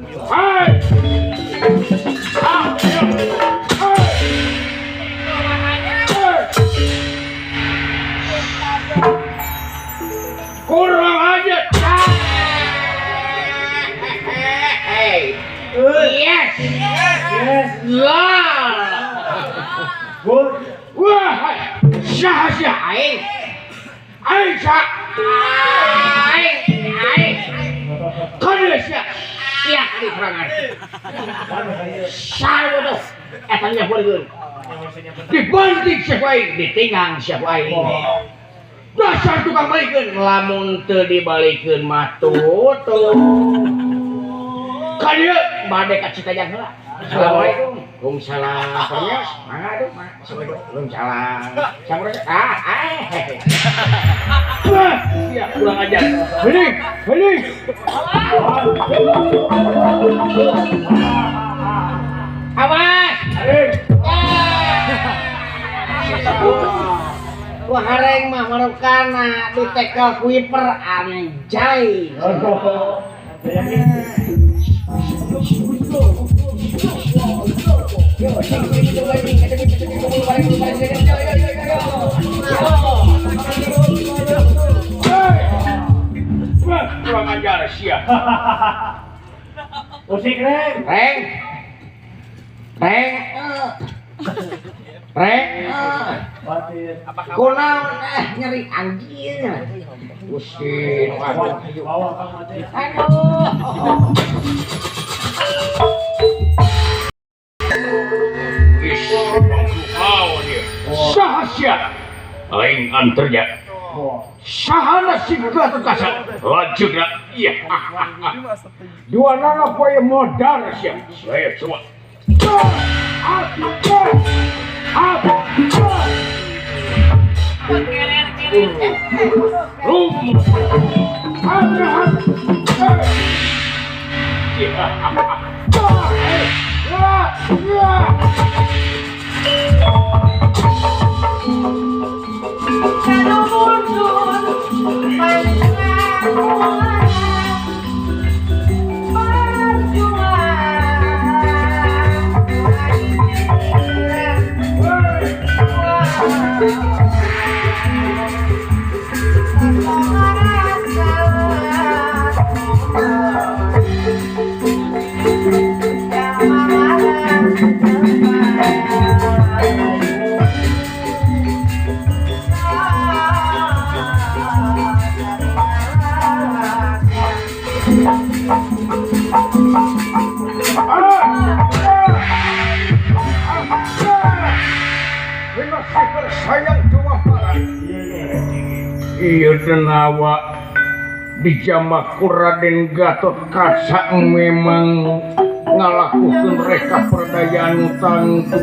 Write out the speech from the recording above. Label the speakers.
Speaker 1: Hai. Ah, hai. Kurang aja. Hey. Yes.
Speaker 2: Yes.
Speaker 1: Lah.
Speaker 2: Good.
Speaker 1: Wah, saha sia aing? Aing saha? Aing, aing. Kada sia. Sia kali serangan. Saha bodoh. Eta nya bolehkeun. Dibanting sia ku aing, ditinggang sia ku aing. Dasar tukang balikeun, lamun teu dibalikeun mah tutup. Ka dieu bade ka Citajang heula. Assalamualaikum. Waalaikumsalam. Permios, mangga aduh, mangga. Waalaikumsalam. Sampurasun. Ah, ah. Wah, iya kurang ajar. Hening, hening. Awas.
Speaker 2: Hening.
Speaker 1: Wah, hareng mah marukana ditekel kuiper anjay. Wah, kurang ajar sia.
Speaker 2: Usik reng.
Speaker 1: Reng. Reng. Reng.
Speaker 2: Batin.
Speaker 1: Kunaon nyeri anjing. Pusing aduh.
Speaker 2: Bawa Kang Mati.
Speaker 1: Aduh. Saha sia? Aing anternya. Sahana si Gatot Kaca. Lanjutna. Iya. Dua nana poe modar sia. Saya coba. Rum. Iya denawa dijamah ku Raden Gatot Kaca memang ngalakukeun reka perdayaan tangtu.